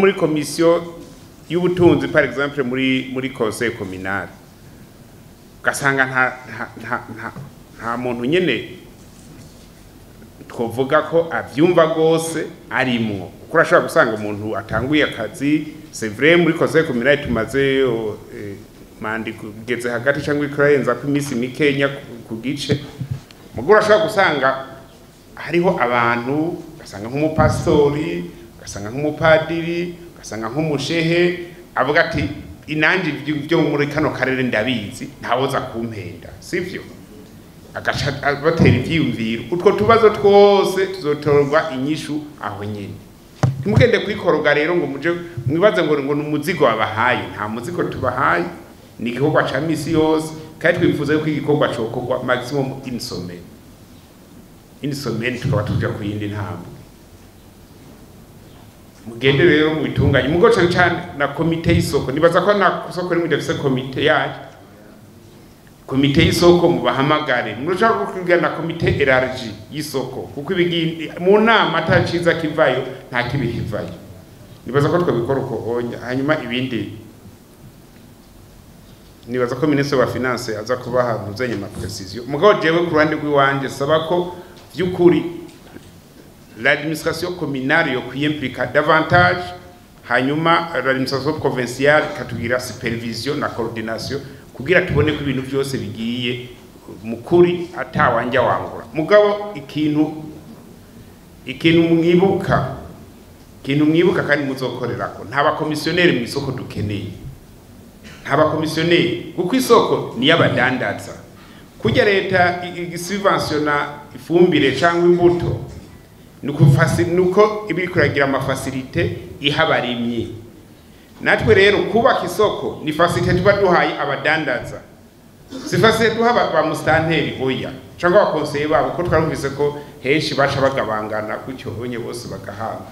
Muri komisiyo y'ubutunzi, par exemple, muri conseil communal, ugasanga nta muntu nyene twovuga ko avyumva gose arimwo, kuko urashobora gusanga umuntu atanguye akazi. C'est vrai, muri conseil communal tumaze mandi kugeze hagati cyangwa ikarenza ko iminsi mikenya ku gice, mugo urashobora gusanga hariho abantu, ugasanga nk'umupastori, ugasanga nk'umupadiri, ugasanga nk'umushehe avuga ati: "Inanje ibyo muri kano karere ndabizi, ntawoza kumpenda," sivyo? Agaca batera ivyiyumviro. Utwo tubazo twose tuzotorwa inyishu aho nyene. Ntimugende kwikoroga rero ngo muje mwibaze ngo ni umuzigo wabahaye. Nta muzigo tubahaye, ni igikorwa ca misi yose, kandi twifuza yuko igikorwa cokorwa maximum une semaine, une semaine tukaba tuja ku yindi ntambwe. Mugende rero mubitunganye, mugo cane cane na komite y'isoko. Nibaza ko na soko rimwe idafise komite yayo. Komite y'isoko mubahamagare, murashobora kugira na komite élargie y'isoko, kuko ibigi mu nama ata ciza kivayo, nta kibi kivayo. Nibaza ko twabikora uko onya. Hanyuma ibindi, nibaza ko ministre wa finance aza kubaha ntuzanye ma précision. Mugabo jewe ku ruhande rw'iwanje saba ko vy'ukuri l'administration communale yo kwiyimplika davantage, hanyuma l'administration provinciale ikatugira supervision na coordination, kugira tubone ko ibintu byose bigiye mu kuri, atawanja wangura. Mugabo ikintu mwibuka kandi muzokorerako, nta bakomisiyoneri mu isoko dukeneye, nta bakomisiyoneri, kuko isoko ni y'abadandaza. Kurya leta isubventiona ifumbire cyangwa imbuto, nuko iba iriko iragira ama facilités iha abarimyi. Natwe rero kubaka isoko ni facilité tuba duhaye abadandaza, si facilité duha ba musitanteri, oya, cyangwa aba conseillers babo, ko twarumvise ko henshi baca bagabangana gutyo bonye bose bagahabwa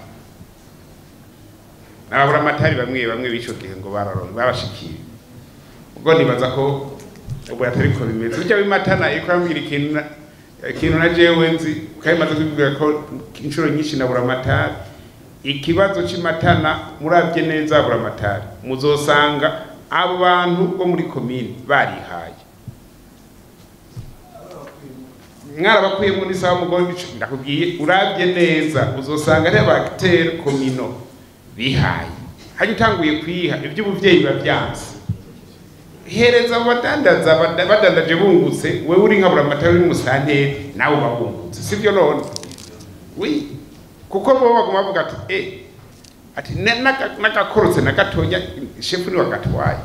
n'ababuramatari bamwe bamwe b'ico gihe ngo bararonka barashikiye. Ubwo nibaza ko ubu atari ko bimeze. Burya bimatana iriko arambwira ikintu na jewe nzi kandi maze kubibwira ko inshuro nyinshi na buramatari. Ikibazo c'imatana, muravye neza buramatari, muzosanga abo bantu bo muri komine barihaye, mwarabakuyemo n'isaha. Mugo ndakubwiye, uravye neza uzosanga ari aba acteurs communaux bihaye. Hajya utanguye kwiha ivy'ubuvyeyi biba vyanse. Hereza abo badandaza, badandaje bungutse, wewe uri nka buramatari, uri musanteri, nawe uba wungutse, sivyo none? Oui, kuko bo baguma bavuga ati ati n'agakorotse na gatonya shefu ni wagatwaye.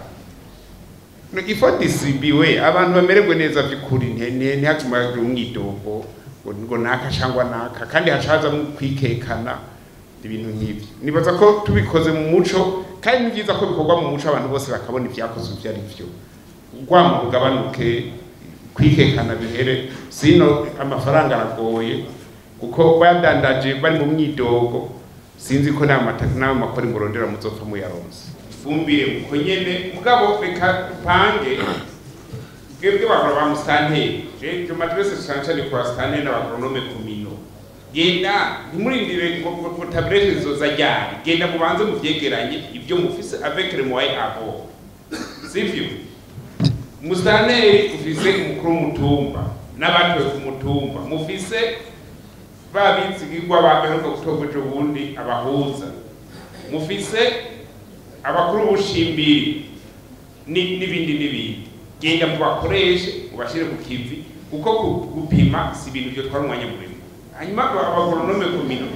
No, il faut distribuer, abantu bamererwe neza vy'ukuri, ntihaguma hagira umwidogo ngo naka cyangwa naka, kandi hacazamwo kwikekana, ibintu nk'ivyo. Nibaza ko tubikoze mu muco, kandi ni byiza ko bikorwa mu muco, abantu bose bakabona ivyakozwe ivyo ari vyo, urwamo rugabanuke, kwikekana bihere. Sino amafaranga aragoye, kuko badandaje bari mu myidogo, sinzi ko n'ayo makori murondera muzopfa muyaronse. Ifumbire muko nyene, mugabo reka upange bwebwe bakora ba musitanteri. Je m'adresse cyane cyane ku basitanteri n'aba agronomes communaux. Genda, ntimurindire ngo tablette zizoza ryari. Genda mubanze muvyegeranye ibyo mufise avec les moyens à bord, sivyo? Musitanteri ufise umukuru w'umutumba n'abatowe ku mutumba, mufise ba bizigirwa baheruka gutorwa ejo bundi, abahuza, mufise abakuru b'ubushimbiri n'ibindi n'ibindi. Genda mubakoreshe, mubashire ku kivi, kuko gupima si ibintu vyotwara umwanya muremure. Hanyuma aba agronomes communaux,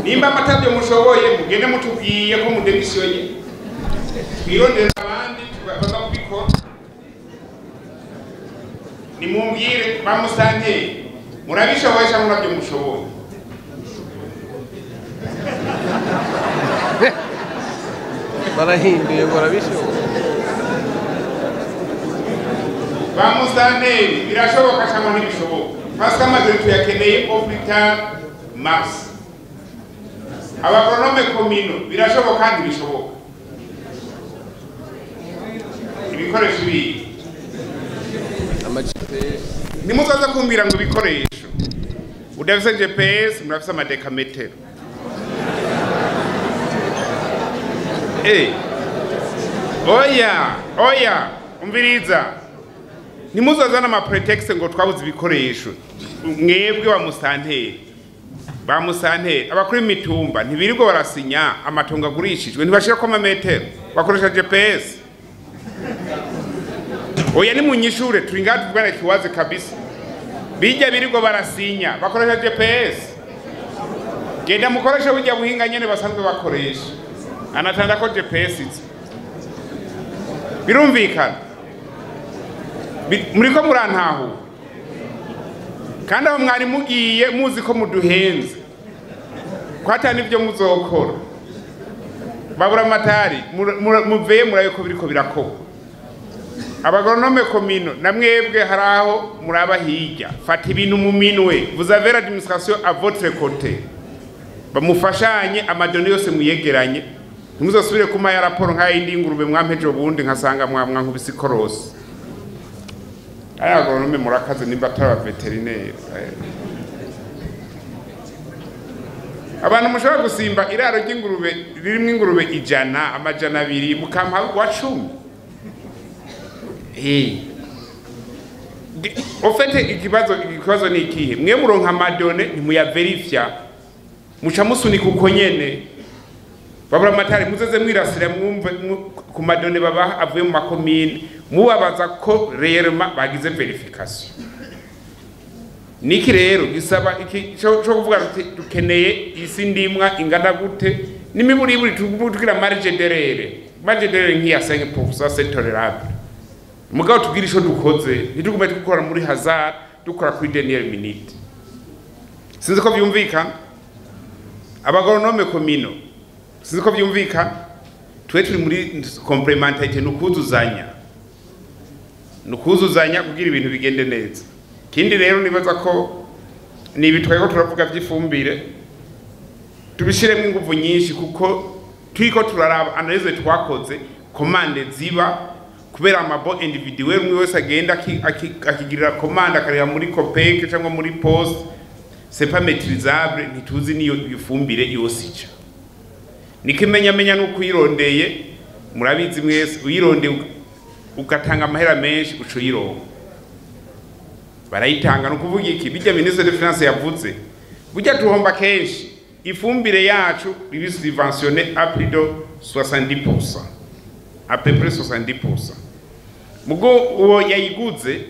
nimba amatavyo mushoboye, mugende mutubwiye ko mudemissionnye, twirondera abandi baza kubikora. Nimumbwire, bamusanteri, murabishoboye cyangwa nabyo mushoboye? Barahinduye, barabishoboye. Ba musanteri, birashoboka cyangwa ntibishoboka? Parce que amaguru tuyakeneye au plus tard mars. Aba agronomes communaux, birashoboka, ntibishoboka? Ibikoresho bindi? Amajipe. Nimuzaza kumbwira ngo ibikoresho, Udafise GPS, murafise amadekametero. Oya, oya, umviriza. Ntimuzozana ama prétexte ngo twabuze ibikoresho. Mwebwe wa musanteri, ba musanteri, abakuru imitumba ntibirirwa barasinya amatongo agurishijwe, ntibashirako amametero, bakoresha GPS. Oya, ni munyishure, turi ngaha tuvugana kiwaze kabisa. Bijya birirwa barasinya, bakoresha GPS. Genda mukoresha burya buhinga nyene basanzwe bakoresha. Anatanda ko GPS izi. Birumvikana. Muriko murantahu. Kandi aho mwari mugiye muzi ko muduhenze. Ko ata nivyo muzokora. Babura amatari, muveye murabe ko biriko birakorwa. Abagoronome communaux na mwebwe haraho muraba hirya. Fata ibintu mu minwe. Vous avez l'administration à votre côté. Bamufashanye ama données yose muyegeranye. Ntimuzosubire kuma ya raporo nka yindi y'ingurube mwampeje ubundi nkasanga mwamwa nkubise ikorosi. Aya agoronome murakaze nimba atari aba vétérinaire. Abantu mushobora gusimba iraro ry'ingurube ririmwo ingurube 100, 200, mukampa wa 10. Au fait, ikibazo ni ikihe? Mwe muronka ama données ntimuyaverifya, muca musunika uko nyene. Babura amatari, muzeze mwirasira mwumve ku ma données babaha avuye mu makomine, mubabaza ko réellement bagize vérification. Niki rero gisaba iki cyo kuvuga tuti dukeneye isi ndimwa ingana gute, n'imiburiburi tugira marge d'erreur. Marge d'erreur nk'iya 5%, c'est tolérable. Mugabo tugira ico dukoze, ntitugume dukora muri hasard, dukora kuri dernière minute. Sinzi ko vyumvikana. Abagoronome communaux, sinzi ko vyumvikana. Twe turi muri complémentarité, nukuzuzanya. Nukuzuzanya kugira ibintu bigende neza. Kindi rero nibaza ko ni ibitwaye ko turavuga vy'ifumbire, tubishiremo inguvu nyinshi, kuko turiko turaraba analyse twakoze, commande ziba kubera ama bons individuel, umwe wese agenda akigirira commande, akareba muri COPEC cyangwa muri poste, c'est pas maîtrisable, ntituzi niyo ifumbire yose ica. Nikimenyamenya nuko uyirondeye, murabizi mwese, uyirondeye ugatanga amahera menshi uca uyironka. Barayitanga. No kuvuga iki bijya ministre de finance yavuze, burya tuhomba kenshi, ifumbire yacu ibi subventionné à plus de 70%, à peu près 70%. Mugo uwo yayiguze,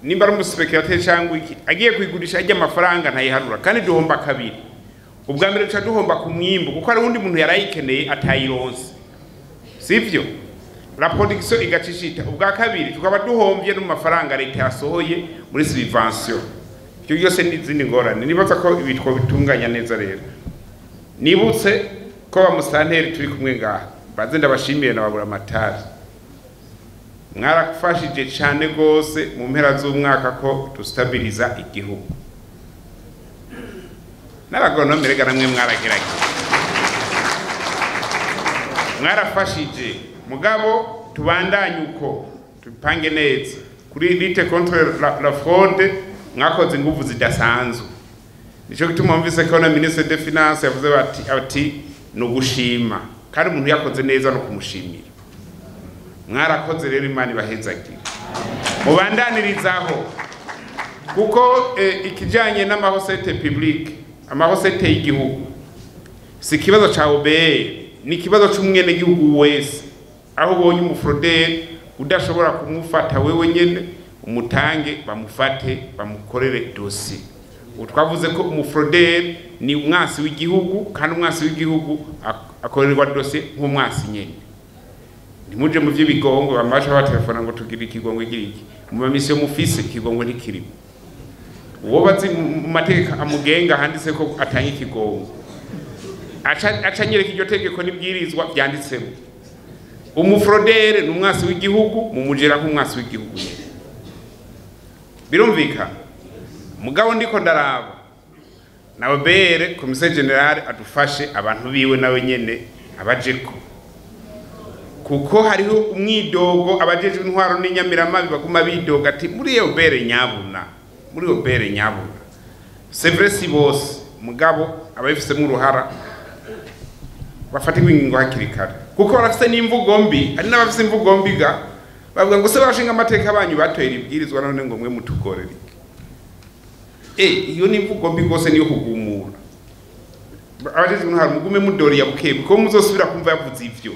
nimba ari umu spéculateur cyangwa iki, agiye kuyigurisha ajya amafaranga ntayiharura, kandi duhomba kabiri. Ubwa mbere duca duhomba ku mwimbu, kuko hari undi muntu yarayikeneye atayironse, sivyo? La production igacishita. Ubwa kabiri tukaba duhombye no mu mafaranga leta yasohoye muri subvention. Ibyo byose ni izindi ngorane. Nibaza ko ibi twobitunganya neza. Rero nibutse ko ba musanteri turi kumwe ngaha, baze ndabashimiye na babura amatari, mwarafashije cyane gose mu mpera z'umwaka ko dustabiliza igihugu. N'abagoronome rega namwe mwaragerageza, mwarafashije. Mugabo tubandanye uko, tupange neza kuri lutte contre la fraude. Mwakoze inguvu zidasanzwe. Nico gituma mvise ko na ministre des finances yavuze bati ati ni ugushima, kandi umuntu yakoze neza no kumushimira. Mwarakoze rero, Imana ibahezagire, mubandanirizaho, kuko ikijanye n'ama recettes publiques, ama recettes y'igihugu, si ikibazo ca OBR, ni ikibazo c'umwenegihugu wese. Aho ubonye umu fraudeur udashobora kumufata wewe nyene, umutange bamufate, bamukorere dossier. Ubu twavuze ko umu fraudeur ni umwasi w'igihugu, kandi umwasi w'igihugu akorerwa dossier nk'umwasi nyene. Ntimuje mu vy'ibigongo, bamasha batelefona ngo tugire ikigongo, igira iki mu ma missions mufise, ikigongo ntikirimo. Uwo bazi mu mategeko amugenga handitse ko atanga ikigongo, aca anyereka iryo tegeko n'ibwirizwa byanditsemo. Umu fraudeur ni umwasi w'igihugu, mumujera nk'umwasi w'igihugu nyene. Birumvikana. Mugabo ndiko ndaraba na OBR, commissaire général adufashe, abantu biwe nawe nyene abajeko, kuko hariho umwidogo. Abajejwe intwaro n'inyamiramabi baguma bidoga ati muri OBR nyabuna, muri OBR nyabuna. C'est vrai si bose mugabo ababifisemo uruhara bafatirwa ingingo hakiri kare, kuko barafise n'imvugo mbi. Hari n'abafise imvugo mbi ga bavuga ngo se barashinga amateka banyu batoye ibwirizwa none ngo mwe mutugorere. Iyo ni imvugo mbi gose, niyo kugumura abajejwe intwaro. Mugume mudoriya buke, kuko muzosubira kumva yavuze ivyo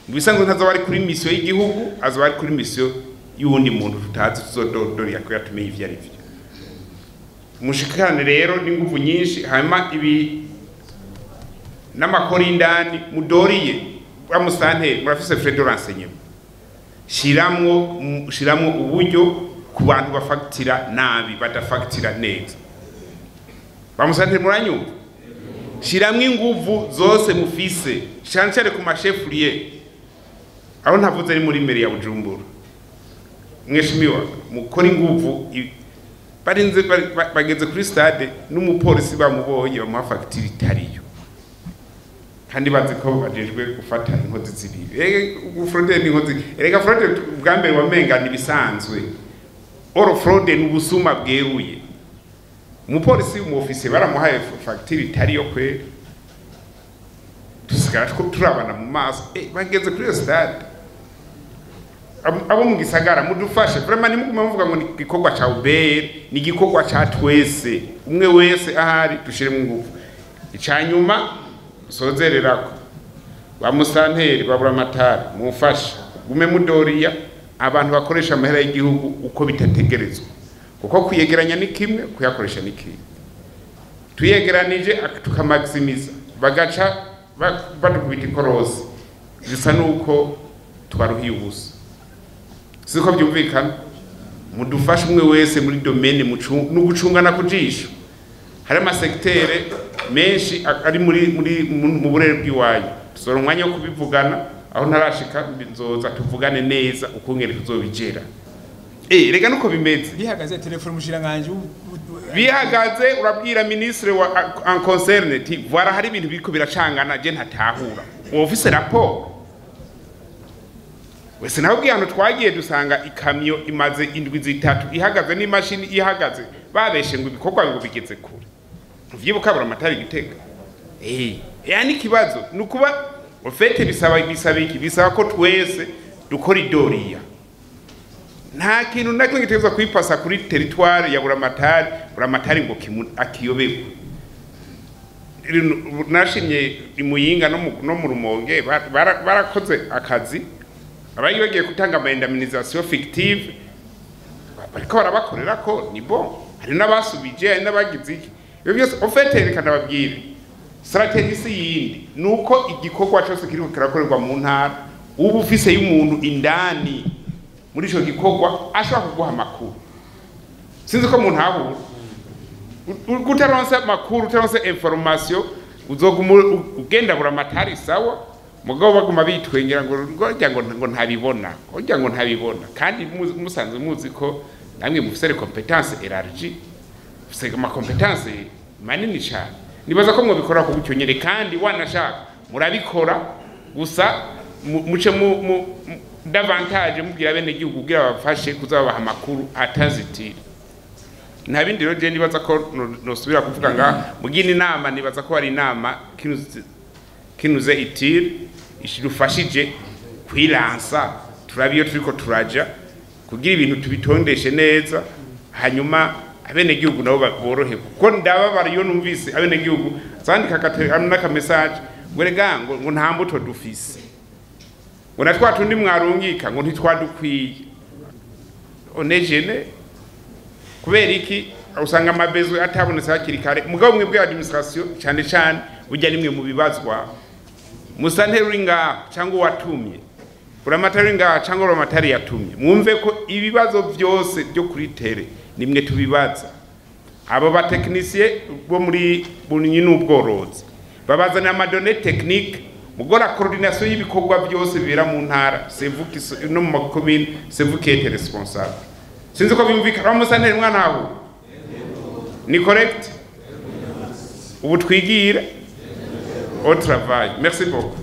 mu bisanzwe ntazoba ari kuri mission y'igihugu, azoba ari kuri mission y'uwundi muntu tutazi. Tuzodoriya ko yatumenye ivyo ari vyo. Mushikane rero n'inguvu nyinshi, hanyuma ibi n'amakori indani mudoriye wa musanteri, murafise frais de renseignement, shiramwo uburyo ku bantu bafagitira nabi, badafagitira neza. Ba musanteri, muranyumva? Shiramwo inguvu zose mufise, cyane cyane ku ma chefs-lieux. Aho ntavuze ari muri mairie ya Bujumbura. Mweshimiwa, mukora inguvu. Barinze bageze kuri stade n'umupolisi bamubonye bamuha fagitire itariyo, kandi bazi ko bajejwe gufata inkozi z'ibibi. Fraude ni inkozi. Erega fraude bwa mbere wamenga ni bisanzwe, or fraude ni ubusuma bweruye. Umupolisi, umu officier baramuhaye fagitire itariyo kweri, dusigara two turabana mu maso. Bageze kuri iyo stade. Abo mu gisagara mudufashe vraiment, ntimugume muvuga ngo ni igikorwa ca OBR, ni igikorwa ca twese, umwe wese ahari dushiremo ingufu. Ica nyuma sozererako, ba musanteri, babura amatari, mufashe gume mudoriya abantu bakoresha amahera y'igihugu uko bitategerezwa, kuko kuyegeranya ni kimwe, kuyakoresha ni kimwe. Tuyegeranije tukamaximiza, bagaca badukubita ikorosi, bisa nuko twaruhiye ubusa. Siko byumvikana? Mudufashe umwe wese muri domaine no gucungana ku jisho. Hari ama secteurs menshi ari muri mu burere bw'iwanyu. Tuzora umwanya wo kubivugana, aho ntarashika nzoza tuvugane neza ukungene tuzobigera. Rega nuko bimeze. Bihagaze, telefone umushiranganje. Bihagaze, urabwira ministre wa en concerne ti voilà, hari ibintu biriko biracangana, je ntatahura. Wowe ufise rapport wese nababwiye ahantu twagiye dusanga ikamyo imaze indwi 3 ihagaze n'imashini ihagaze, babeshe ngo ibikorwa ngo bigeze kure. Ntuvyibuka, bura amatari Gitega? Ya ni ikibazo nukuba ofete bisaba iki? Bisaba ko twese dukora idoriya. Nta kintu na kimwe gitegerezwa kwipasa kuri territoire ya Buramatari, Buramatari ngo akiyoberwe. Nashimye imuyinga no mu Rumonge barakoze akazi. Abari bagiye gutanga ama indemnisation fictive bariko barabakorera ko ni bon, hari n'abasubije, hari n'abagize iki. Ibyo byose en fait reka ndababwire stratégie si yindi, nuko igikorwa cyose kiriko kirakorerwa mu ntara uba ufise y'umuntu indani muri ico gikorwa ashobora kuguha amakuru. Sinzi ko umuntu ahura utaronse amakuru, utaronse information, uzoguma ugenda Buramatari sawa, mugabo baguma bitwengera ngo ntabibona, ngo ntabibona, kandi musanzwe muzi ko namwe mufise les compétences élargies, mufise ama compétences manini cyane. Nibaza ko mwobikora ku gutyo nyene, kandi wanashaka murabikora gusa muce mu davantage mubwira bene gihugu kugira babafashe kuzabaha amakuru atazitira. Nta bindi rero je nibaza ko nosubira kuvuga nga mugina inama. Nibaza ko hari inama kinuze itire ishidufashije kwilansa, turabe iyo turiko turaja kugira ibintu tubitondeshe neza, hanyuma abenegihugu nabo borohe, kuko ndababara iyo numvise abenegihugu zandika n'aka message ngo rega ngo nta mbuto dufise, ngo na twa tundi mwarungika ngo ntitwadukwiye. Onejene kubera iki? Usanga ama besoins atabonetse hakiri kare. Mugabo mwe bwa administration cyane cyane burya nimwe mu bibazwa. Musanteri uri ngaha cyangwa uwatumye, buramatari uri ngaha cyangwa buramatari yatumye, mwumve ko ibibazo byose byo kuri terrain nimwe tubibaza. Abo ba techniciens bo muri burimyi n'ubworozi babazanira ama données techniques, mugora coordination y'ibikorwa byose bibera mu ntara, c'est vous qui no mu makomine, c'est vous qui êtes responsable. Sinzi ko byumvikana. Musanteri mwana abo ni correct. Ubu twigira au travail. Merci beaucoup.